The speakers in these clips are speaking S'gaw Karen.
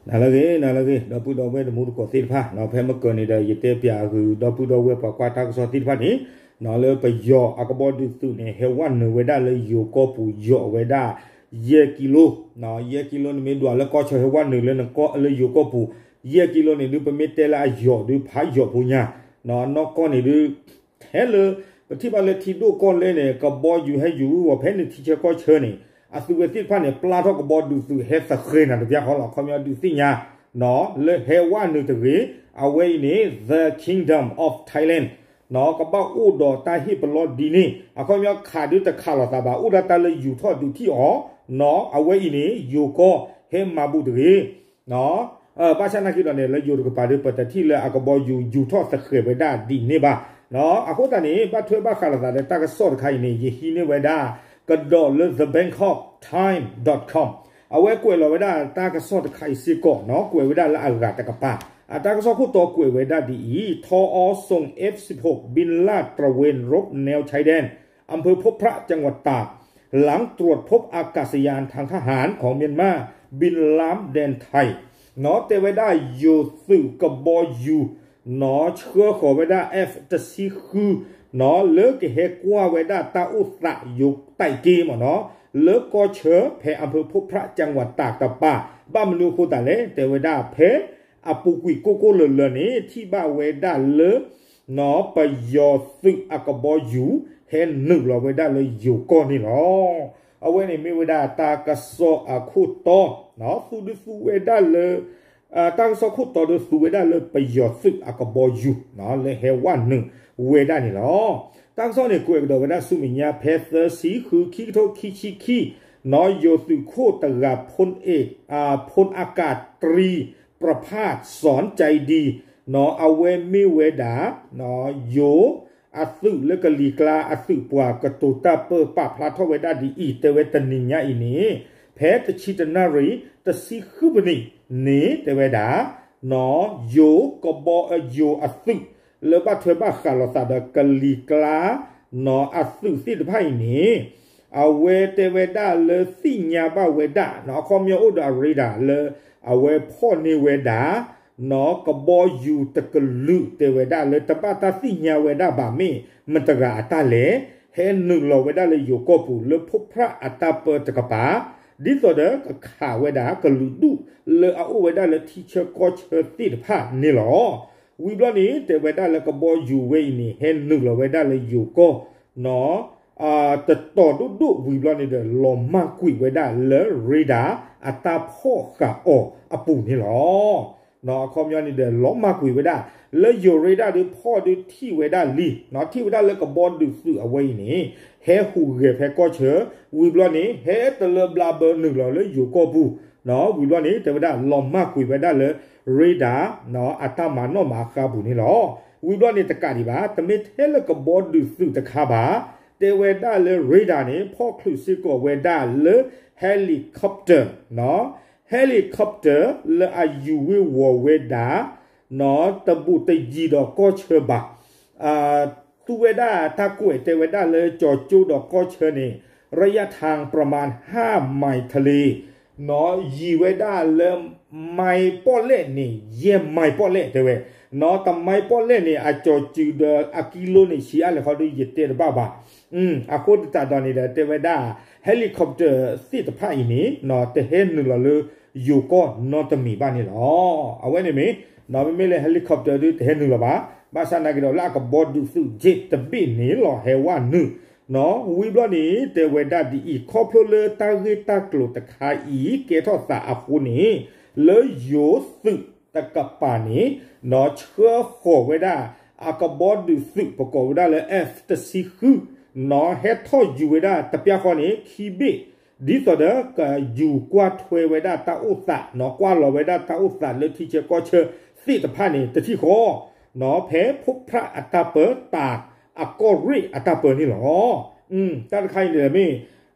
နၤလၢအဂ့ၤ နၤလၢအဂ့ၤ ဒီပုၢ်ဒီဝဲၢ်တံၤသကိးသ့ၣ်တဖၣ်, ဖဲမုၢ်ကၢၤန့ၣ်ဒီး ယတဲပၠးအဂုၤ ဒီပုၢ်ဒီဝဲၢ်ပှၤကွၢ်တၢ်ကစီၣ်သ့ၣ်တဖၣ်န့ၣ်, လၢပယီၤအကဘီဒုးသုးန့ၣ် ဟဲဝဲနုာ်ဝဲဒၣ်လၢယိၤကီၢ်ပူၤ ယီၤဝဲဒၣ် ယဲၢ်ကံလိ, ယဲၢ်ကံလိန့ၣ်မ့ၢ်ဒွးလၢကီၢ်ဆၢ ဟဲဝဲနုာ်လၢယိၤကီၢ်ပူၤ ယဲၢ်ကံလိန့ၣ်ဒုး ပမ့ၢ်တဲလၢအယီၤဒုး ဖးယီၤဖိညါ, နီၢ်ကီၢ်န့ၣ်ဒုး ထဲလၢ ပထံၣ်ဘၣ်လၢထံဒိၣ်ကီၢ်လဲၢ်န့ၣ် ကဘီယူၤဟဲယူၤအီၤ ဖဲန့ၣ်ထံဆၢကီၢ်ဆၢန့ၣ် အသုးဝဲသ့ၣ်တဖၣ်န့ၣ် ပျၢ်ထီၣ်ကဘီဒုးသုး ဟဲသဃဲၤနၤတပျၢ်ဃီလီၤ. အခီပညီဒုးသ့ၣ်ညါ လၢဟဲဝဲနုာ်တဂ့ၤ, အဝဲအံၤန့ၣ် The Kingdom of Thailand ကဘၣ်အိၣ်ဒီးတၢ်ဟ့ၣ်ပလီၢ်ဒ်န့ၣ် အခီပညီခးဒုးတခးလိာ်သးဘၣ် အိၣ်ဒၣ်တၢ်လၢယူၤထီၣ်ဒုးထံၣ်အီၤ, အဝဲအံၤန့ၣ် ယိၤကီၢ်ဟဲမၤဘူးတဂ့ၤ ဘၣ်ဆၣ်နာ်က့ဒီးန့ၣ် လၢယိၤတကပၤဒုး ပတထံၣ်လၢအကဘီယူၤယူၤထီၣ်သဃဲၤဝဲဒၣ်ဒ်န့ၣ်ဘၣ်. အဃိသတးန့ၣ် ဘၣ်ထွဲဘၣ်ဃးလိာ်သးဒီးတၢ်ကစီၣ်တခါအံၤန့ၣ် ယဟံးန့ၢ်ဝဲဒၣ် ကဒီးလၢ the bangkok time dot com အဝဲကွဲးလီၤဝဲဒၣ်တၢ်ကစီၣ်တခါအံၤစ့ၢ်ကီးနီၤ ကွဲးဝဲဒၣ်လၢအဂၤတကပၤ, အတၢ်ကစီၣ်ခိၣ်တီကွဲးဝဲဒၣ်ဒ်အံၤ ทอ ส่ง เอฟสิบหก บินลาดตระเวนรบแนวชายแดน อำเภอพบพระ จังหวัดตาก หลังตรวจพบอากาศยานทางทหารของเมียนมาบินล้ำแดนไทย နီၤ တဲဝဲဒၣ်ယိၤသုးကဘီယူၤ နီၤ ဆှၢဃီၤဝဲဒၣ် F တဆံဃု နီၤ လၢကဟဲကွၢ်ဝဲဒၣ်တၢ်အိၣ်သးယိၤတဲာ်က့မ့ၢ်နီၤ လၢကီၢ်ဆၢဖဲ อำเภอพบพระ จังหวัดตาก တကပၤ ဘၣ်မနုၤအဃိသတးလဲၣ် တဲဝဲဒၣ်ဖဲ အပူၤကွံာ်ကိၢ်ကိၢ်လၢၤလၢၤန့ၣ် ထံၣ်ဘၣ်ဝဲဒၣ်လၢ နီၤ ပယီၤသုးအကဘီယူၤ ဟဲနုာ်လီၤဝဲဒၣ်လၢယိၤကီၢ်န့ၣ်လီၤ. အဝဲန့ၣ်မ့ၢ်ဝဲဒၣ်တၢ်ကစီၣ်အခိၣ်တီ သူဒုးသူဝဲဒၣ်လၢ တၢ်ကစီၣ်ခိၣ်တီဒုးသူဝဲဒၣ်လၢပယီၤသုးအကဘီယူၤ လၢဟဲဝဲနုာ်ဝဲဒၣ်န့ၣ်လီၤ. တၢ်ကစီၣ်န့ၣ် ကွဲးကဒီးဝဲဒၣ်ဆူမဲာ်ညါ ဖဲသၢဆံဃု ခံကထိခံဆံခံ နီၤ ယိၤသုးခိၣ်တဂၤ ဖိ ဖိအကးတြံ ပြဖး စီၣ်ကၠဲဒံ နီၤ အဝဲမ့ၢ်ဝဲဒၣ် ယိၤအသုးလၢကလံၤကျါအသုးပှၤကတိၤတၢ်ပၢၢ် ပာ်ဖျါထီၣ်ဝဲဒၣ်ဒ်အံၤ တဲဝဲတနံၤညါအံၤန့ၣ် ဖဲတဆံတနၣ်ရံၣ် တဆံဃုပနံးန့ၣ် တဲဝဲဒၣ် နီၤ ယိၤကဘီ ယိၤအသုး လၢဘၣ်ထွဲဘၣ်ဃးလိာ်သးဒီးကလံၤကျါ နီၤ အသုးသ့ၣ်တဖၣ်အံၤန့ၣ် အဝဲတဲဝဲဒၣ်လၢသ့ၣ်ညါဘၣ်ဝဲဒၣ် နီၤ အခီပညီအိၣ်ဒီးအ radar လၢအဝဲဖီၣ်န့ၢ်ဝဲဒၣ် နီၤ ကဘီယူၤတကလုာ် တဲဝဲဒၣ်လၢတဘၣ်တၢ်သ့ၣ်ညါဝဲဒၣ်ဘၣ်မ့ၢ်မတၤတဂၤအတၢ်လဲၣ် ဟဲနုာ်လီၤဝဲဒၣ်လၢယိၤကီၢ်ပူၤ လၢဖိဖြၣ်အတၢ်ပၢတကပၤ ဒ်သိးဒီးကခးဝဲဒၣ်ကလုာ်ဒူၣ်လၢအအိၣ်ဝဲဒၣ်လၢထံဆၢကီၢ်ဆၢသ့ၣ်တဖၣ်န့ၣ်လီၤ. ဝံၤဘျီန့ၣ် တဲဝဲဒၣ်လၢကဘီယူၤဝဲအံၤန့ၣ် ဟဲနုာ်လီၤဝဲဒၣ်လၢယိၤကီၢ် နီၤ တတီၤဒိၣ်ဒိၣ်ဝံၤဘျီန့ၣ်ဒီး လီၤမၢ်ကွံာ်ဝဲဒၣ်လၢ radar အတၢ်ဖီၣ်ဃာ်အီၤအပူၤန့ၣ်လီၤ. နီၤ အခီပညီန့ၣ်ဒီး လီၤမၢ်ကွံာ်ဝဲဒၣ် လၢယိၤ radar ဒုးဖီၣ်ဒုးထံၣ်ဝဲဒၣ်လံ နီၤ ထံၣ်ဝဲဒၣ်လၢကဘီဒုးသုးအဝဲအံၤန့ၣ် ဟဲဟူးဂဲၤဖဲကီၢ်ဆၢ ဝံၤဘျီန့ၣ် ဟဲတလၢဘျါဘၢနုာ်လီၤလၢယိၤကီၢ်ပူၤ နီၤ ဝံၤဘျီန့ၣ် တဲဝဲဒၣ်လီၤမၢ်ကွံာ်ဝဲဒၣ်လၢ radar နီၤ အတၢ်မၤနီၣ်မၤဃါပူၤန့ၣ်လီၤ. ဝံၤဘျီန့ၣ်တကးဒံးဘၣ် တမ့ၢ်ထဲလၢကဘီဒုးသုးတခါဘၣ် တဲဝဲဒၣ်လၢ radar န့ၣ် ဖီၣ်ချုးစ့ၢ်ကီးဝဲဒၣ်လၢ helicopter နီၤ helicopter လၢအယူၤဝ့ၤဝီၤဝဲဒၣ် နီၤ တဘူးတယံၤဒီးကီၢ်ဆၢဘၣ် သူဝဲဒၣ်တၢ်ကွဲးတဲဝဲဒၣ်လၢကၠီၤကၠိဒီးကီၢ်ဆၢန့ၣ် ระยะทางประมาณห้าไมล์ทะเล နီၤ ယံၤဝဲဒၣ်လၢ မံပီၣ်လဲၣ်န့ၣ် ယဲၢ်မံပီၣ်လဲၣ်တဲဝဲ နီၤ တမံပီၣ်လဲၣ်န့ၣ် အကၠီၤစုၤဒီးအကံလိန့ၣ် ဆံးအါလဲၣ်ဃီဒီး ယတဲတဘၣ်ဘၣ် အဃိသတးဒီးန့ၣ်ဒီး တဲဝဲဒၣ် helicopter သ့ၣ်တဖၣ်အံၤန့ၣ် နီၤ တဟဲနုာ်လီၤလၢယိၤကီၢ်နီတမံၤဘၣ်န့ၣ်လီၤ. အဝဲန့ၣ်မ့ၢ် နီၤ မ့မ့ၢ်လၢ helicopter ဒုးတဟဲနုာ်လီၤဘၣ် ဘၣ်ဆၣ်နာ်က့ဒီးလၢအကဘီဒုးသုး jet တဘ့ၣ်န့ၣ်လီၤ ဟဲဝဲနုာ် နီၤ ဝံၤဘျီန့ၣ် တဲဝဲဒၣ်ဒ်အံၤ ခီဖျိလၢတၢ်ဂ့ၢ်တၢ်ကျိၤတခါအံၤ ကဲထီၣ်သးအဃိန့ၣ် လၢယိၤသုးတကပၤန့ၣ် နီၤ ဆှၢဃီၤဝဲဒၣ် အကဘီဒုးသုး ပကိးဝဲဒၣ်လၢ F တဆံဃု နီၤ ဟဲထီၣ်ယူၤဝဲဒၣ်တပျၢ်ဃီန့ၣ် ခံဘ့ၣ် ဒ်သိးဒီးကယူၤကွၢ်ထွဲဝဲဒၣ်တၢ်အိၣ်သး နီၤ ကွၢ်လီၤဝဲဒၣ်တၢ်အိၣ်သးလၢထံဆၢကီၢ်ဆၢသ့ၣ်တဖၣ်န့ၣ် တထံၣ်ဃီ နီၤ ဖဲဖိဖြၣ်အတၢ်ပၢ တၢ်အကီၢ်ရ့ၣ်အတၢ်ပၢန့ၣ်လီၤ. တၢ်တခါအံၤန့ၣ်မ့ၢ်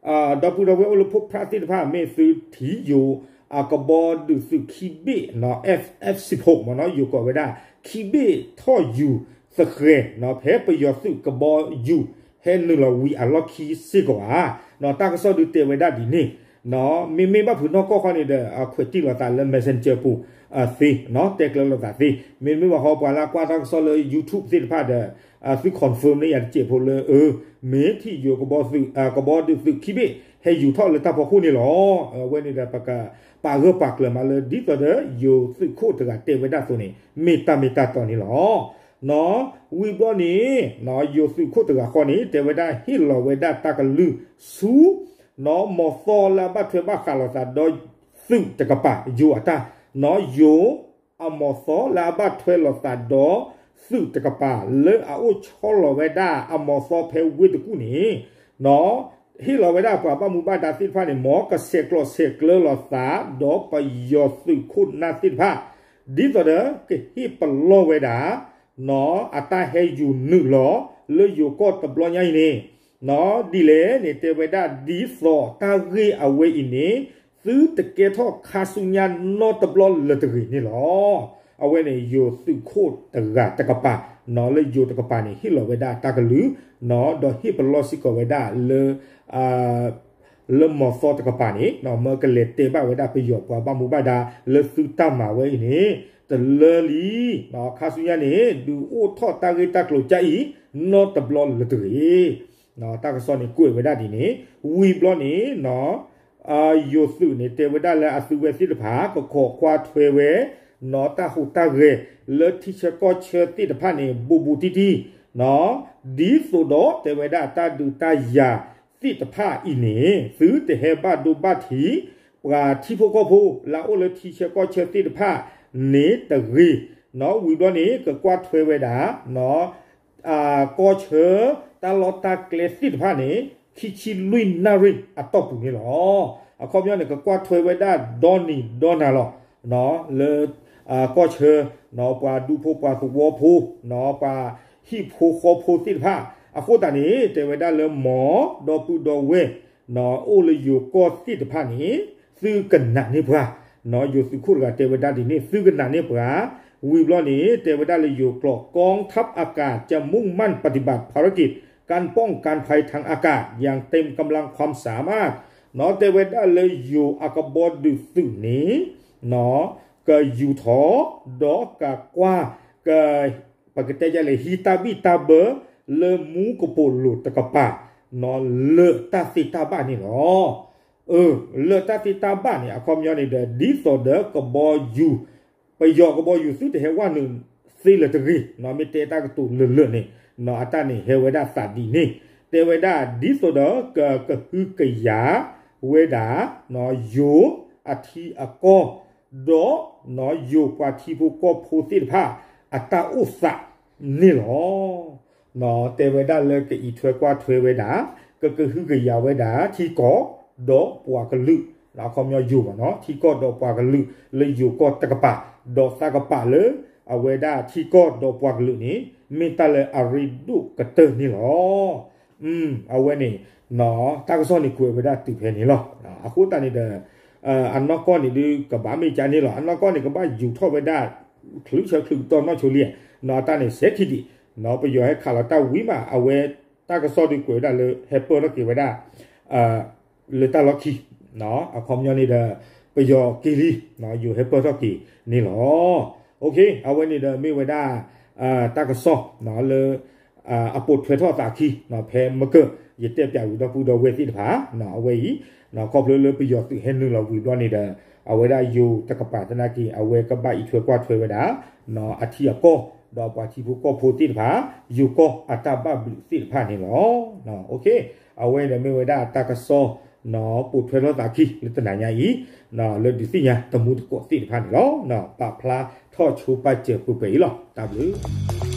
ဒီပုၢ်ဒီဝဲၢ်အိၣ်လၢဖိဖြၣ်သ့ၣ်တဖၣ် မ့ၢ်သုထံၣ်ယိၤ အကဘီဒုးသုးခံဘ့ၣ် နီၤ F F စံးဖိ မ့ၢ်နီၤ ယိၤကိးဝဲဒၣ် ခံဘ့ၣ်ထီၣ်ယူၤသဃဲၤ နီၤ ဖဲပယီၤသုးကဘီယူၤ ဟဲနုာ်လီၤဝံၤအလီၢ်ခံစ့ၢ်ကီးဧါ နီၤ တၢ်ကစီၣ်ဒုးတဲဝဲဒၣ်ဒ်န့ၣ် မ့မ့ၢ်ဘၣ်ဖုးနီၢ်ကီၢ်ဃီန့ၣ်ဒီး ခွဲးတံၢ်လိာ်သးလၢ Messenger ပူၤသ့, တဲကျၢၤလိာ်သးသ့, မ့မ့ၢ်ဘၣ်ဃီပှၤလၢအကွၢ်တၢ်ကစီၣ်လၢ YouTube သ့ၣ်တဖၣ်ဒီး သု confirm န့ၢ်ယၤတစဲးဖိလၢ အၢ မ့ၢ်ထံၣ်ယိၤကဘီဒုးသုးခံဘ့ၣ် ဟဲယူၤထီၣ်လၢတၢ်ဖီခိၣ်န့ၣ်လီၤ. အဝဲန့ၣ်ဒီး ပကပာ်ဂၢၢ်ပာ်ကျၢၤမးလၢ ဒ်သိးဒီးယိၤသုးခိၣ်တဂၤတဲဝဲဒၣ်အသိးန့ၣ် မ့ၢ်တၢ်မ့ၢ်တၢ်တီန့ၣ်လီၤ. ဝံၤဘျီန့ၣ် ယိၤသုးခိၣ်တဂၤဃီန့ၣ် တဲဝဲဒၣ်ဟ့ၣ်လီၤဝဲဒၣ်တၢ်ကလုၢ်ဆူ နီၢ်မီၤသီလၢအဘၣ်ထွဲဘၣ်ဃးလိာ်သးဒီးသုးတကပၤ ယိၤအတၢ်, နီၢ်ယိၤအမီၤသီလၢအဘၣ်ထွဲလိာ်သးဒီးသုးတကပၤ လၢအအိၣ်ဆီလီၤဝဲဒၣ်အမီၤသီဖဲဝ့ၢ်တကူၣ်န့ၣ် နီၢ် ဟ့ၣ်လီၤဝဲဒၣ်ပှၤဘၣ်မူဘၣ်ဒါသ့ၣ်တဖၣ်န့ၣ် မ်ကဆဲးကျိးဆဲးကျၢလိာ်သးဒီးပယီၤသုးခိၣ်နၢ်သ့ၣ်တဖၣ် ဒ်သိးဒီးကဟ့ၣ်ပလီၢ်ဝဲဒၣ် နီၢ် အတၢ်ဟဲယူၤနုာ်လီၤလၢယိၤကီၢ်တဘျီညါအံၤန့ၣ် နီၢ် ဒ်လဲၣ်န့ၣ် တဲဝဲဒၣ်ဒ်သိးတၢ်ဂ့ၢ်အဝဲအံၤန့ၣ် သုတကဲထီၣ်ခါဆူညါနီတဘျီလၢၤတဂ့ၤန့ၣ်လီၤ. အဝဲန့ၣ်ယိၤသုးခိၣ်တဂၤတကပၤ နီၢ် လၢယိၤတကပၤန့ၣ် ဟ့ၣ်လီၤဝဲဒၣ်တၢ်ကလုၢ် နီၢ် ဒီးဟ့ၣ်ပလီၢ်စ့ၢ်ကီးဝဲဒၣ်လၢ လၢမီၤသီတကပၤန့ၣ် နီၢ် မၢကလဲၤတဲဘၣ်ဝဲဒၣ်ပယီၤပှၤဘၣ်မူဘၣ်ဒါလၢသုတၢ်မၤဝဲအံၤန့ၣ် တလၢလံ နီၢ် ခါဆူညါန့ၣ် ဒုးအိၣ်ထီၣ်တၢ်ဂ့ၢ်တၢ်ကျိၤကါအံၤ နီတဘျီလၢၤတဂ့ၤ တၢ်ကစီၣ်န့ၣ်ကွဲးဝဲဒၣ်ဒ်န့ၣ် ဝံၤဘျီန့ၣ် နီၢ် ယိၤသုးန့ၣ် တဲဝဲဒၣ်လၢအသုးဝဲသ့ၣ်တဖၣ် ကခိးကွၢ်ထွဲဝဲ နီၢ် တၢ်ဟူးတၢ်ဂဲၤလၢထံဆၢကီၢ်ဆၢသ့ၣ်တဖၣ်န့ၣ် ဘူးဘူးတံၢ်တံၢ် နီၢ် ဒ်သိးဒီးတဲဝဲဒၣ်တၢ်ဒုးတၢ်ယၤသ့ၣ်တဖၣ်အံၤန့ၣ် သုတဟဲဘၣ်ဒိဘၣ်ထံး ပှၤထံဖိကီၢ်ဖိလၢအအိၣ်လၢထံဆၢကီၢ်ဆၢသ့ၣ်တဖၣ်န့ၣ်တဂ့ၤ နီၢ် ဝံၤဘျီန့ၣ် ကကွၢ်ထွဲဝဲဒၣ် နီၢ် ကီၢ်ဆၢတၢ်လီၢ်တၢ်ကျဲသ့ၣ်တဖၣ်န့ၣ် ခံဆံလွံၢ်နၣ်ရံၣ်အတီၢ်ပူၤန့ၣ်လီၤ. အခီပညီန့ၣ် ကကွၢ်ထွဲဝဲဒၣ်ဒီနံၤဒီနၤလီၤ လၢ ကီၢ်ဆၢ နီၢ် ပှၤဒူဖိပှၤသဝီဖိ နီၢ် ပှၤဟံၣ်ဖိဃီဖိသ့ၣ်တဖၣ် အဃိသတးန့ၣ် တဲဝဲဒၣ်လၢမ်ဒီပုၢ်ဒီဝဲၢ် နီၢ် အိၣ်လၢယိၤကီၢ်သ့ၣ်တဖၣ်န့ၣ် သုကနာ်န့ၢ်ပှၤ နီၢ် ယိၤသုးခိၣ်တဂၤတဲဝဲဒၣ်ဒ်န့ၣ် သုကနာ်န့ၢ်ပှၤ ဝံၤဘျီန့ၣ် တဲဝဲဒၣ်လၢယိၤကျိာ် กองทัพอากาศจะมุ่งมั่นปฏิบัติภารกิจการป้องกันภัยทางอากาศอย่างเต็มกำลังความสามารถ နီၢ် တဲဝဲဒၣ်လၢယိၤအကဘီဒုးသုးန့ၣ် နီၢ် ကယူၤထီၣ် ဒီးကကွၢ် က ပကတဲယလဲၣ် ဟံးတၢ်ဘံၣ်တၢ်ဘၢ လၢမူကပိာ်လိၤတကပၤ နီၢ် လၢာ်တၢ်သ့တၢ်ဘၣ်န့ၣ်လီၤ. အၢ လၢာ်တၢ်သ့တၢ်ဘၣ်န့ၣ် အခီပညီန့ၣ်ဒီး ဒ်သိးဒီးကဘီယူၤ ပယီၤကဘီယူၤသုတဟဲဝဲနုာ်သ့လၢၤတဂ့ၤ နီၢ် မ့ၢ်တဲတၢ်ကတိၤလၢာ်လၢာ်န့ၣ် နီၢ် အတၢ်န့ၣ်ဟဲဝဲဒၣ်သးဒ်န့ၣ် တဲဝဲဒၣ်ဒ်သိးဒီးက ကဟုကယာ်ဝဲဒၣ် နီၢ် ယိၤအထံအကီၢ် ဒီး နီၢ် ယိၤပှၤထံဖိကီၢ်ဖိသ့ၣ်တဖၣ် အတၢ်အိၣ်သးန့ၣ်လီၤ. နီၢ် တဲဝဲဒၣ်လၢကအံးထွဲကွၢ်ထွဲဝဲဒၣ် ကကဟုကယာ်ဝဲဒၣ် ထံကီၢ်ဒီးပှၤကလုာ် အခီပညီယိၤဘၣ်နီၢ် ထံကီၢ်ဒီးပှၤကလုာ်လၢယိၤကီၢ်တကပၤ ဒီးသးကပၤလၢ အဝဲဒၣ်ထံကီၢ်ဒီးပှၤကလုာ်န့ၣ် မ့ၢ်တၢ်လၢအရ့ဒိၣ်ကတၢၢ်န့ၣ်လီၤ. အဝဲန့ၣ် တၢ်ကစီၣ်န့ၣ်ကွဲးဝဲဒၣ်တုၤဖဲန့ၣ်လီၤ. အဃိသတးန့ၣ်ဒီး အနီၢ်ကီၢ်န့ၣ်ဒုးကဘၣ်မ့ၢ်ကါန့ၣ်လီၤ. အနီၢ်ကီၢ်န့ၣ် ကဘၣ်ယူၤထီၣ်ဝဲဒၣ် ချုးဆၢချုးကတီၢ်နီၢ်ဆိလံ, နီၢ် အတၢ်န့ၣ်စဲးခံဒံး, နီၢ် ပယီၤဟဲခးလီၤတၢ်ဝံၤမး အဝဲတၢ်ကစီၣ်ဒုးကွဲးဝဲဒၣ်လၢ ဟဲပၢၢ်ထီၣ်က့ၤဝဲဒၣ် လၢတၢ်လီၢ်ခံ, အခီပညီန့ၣ်ဒီး ပယီၤက့ၤလံ, ယိၤဟဲပၢၢ်ထီၣ်က့ၤန့ၣ်လီၤ. အဝဲန့ၣ်ဒီးမ့ၢ်ဝဲဒၣ် တၢ်ကစီၣ်လၢ အပိာ်ထွဲထီၣ်အသးခံ ဖဲမကၢၢ် ယတဲပၠးဝံၤဒီပုၢ်ဒီဝဲၢ်သ့ၣ်တဖၣ် အဝဲအံၤ ခီဖျိလၢပယီၤသုးဟဲနုာ်လီၤဝံၤဘျီန့ၣ်ဒီး အဝဲဒၣ်ယိၤတကပၤသနာ်က့ အဝဲကဘၣ်အံးထွဲကွၢ်ထွဲဝဲဒၣ် အထံအကီၢ် ဒီးပှၤထံဖိကီၢ်ဖိသ့ၣ်တဖၣ် ယိၤကီၢ်အတၢ်ဘၣ်ဘျုးသ့ၣ်တဖၣ်န့ၣ်လီၤ. အဝဲန့ၣ်မ့ၢ်ဝဲဒၣ်တၢ်ကစီၣ် ပိာ်ထွဲထီၣ်သးခံလၢတနၤညါအံၤ လၢဒုးသ့ၣ်ညါတမူတကိးသ့ၣ်တဖၣ်န့ၣ်လီၤ. ပာ်ဖျါထီၣ်ဆိပာ်စၢၤပှဲၤပှဲၤအံၤလီၤ. တၢ်ဘျုး